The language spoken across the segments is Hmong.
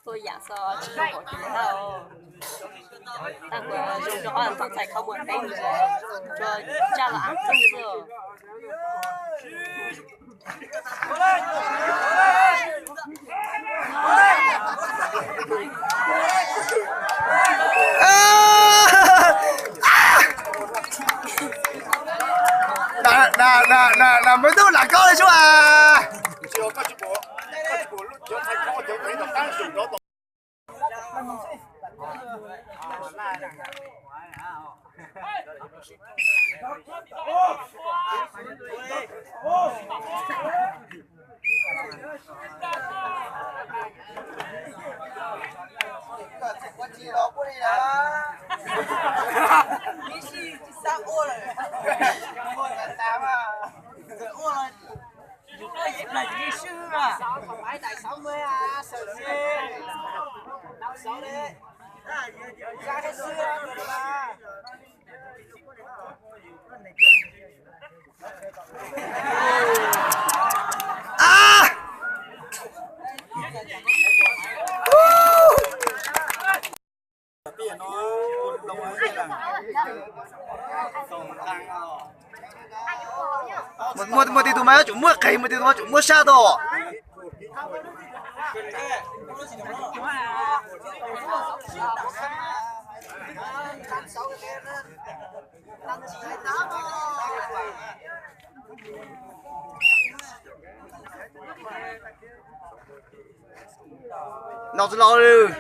Tuaj yam xwb tsis tau pom kev na. Tag kuv zoo rau ob tug ntxhais khov muag teeb, tsuas tsaj los av txoog xwb. Nws muaj tub lam koj li sub as. Muaj, muaj tej tug mas yuav tsum muab qeg, muaj tej tug mas tsum muab sab tau. Noj txwj laus lawm.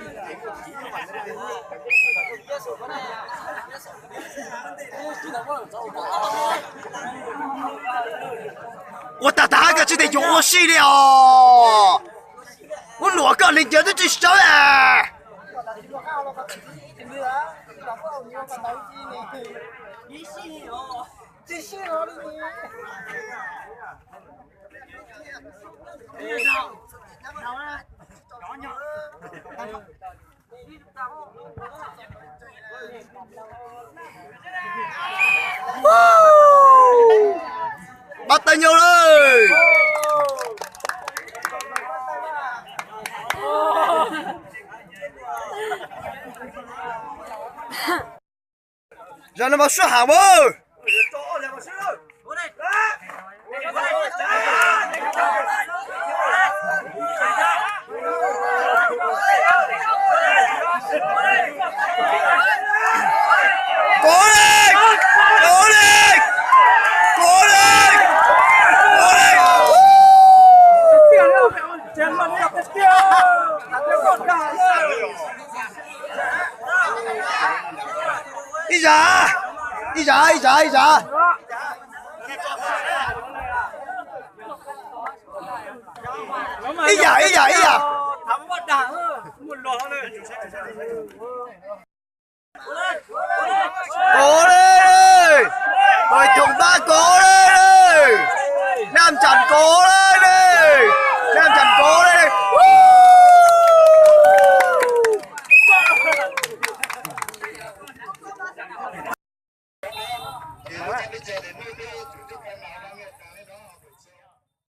Ua tag tag koj tsis tej yuav ua si li os. Ub, luam koj li ncaws twb tsis sawv as. Pab tag nyob lawm. Zam no mas sub ham mas. Kov li! Kov li! Kov li! Kov li! Ib zam, ib zam, ib zam, ib zam. Ib yam, ib yam, ib yam. Kov li! Pawg Thoom Pab kov li! Naj Tsam kov li!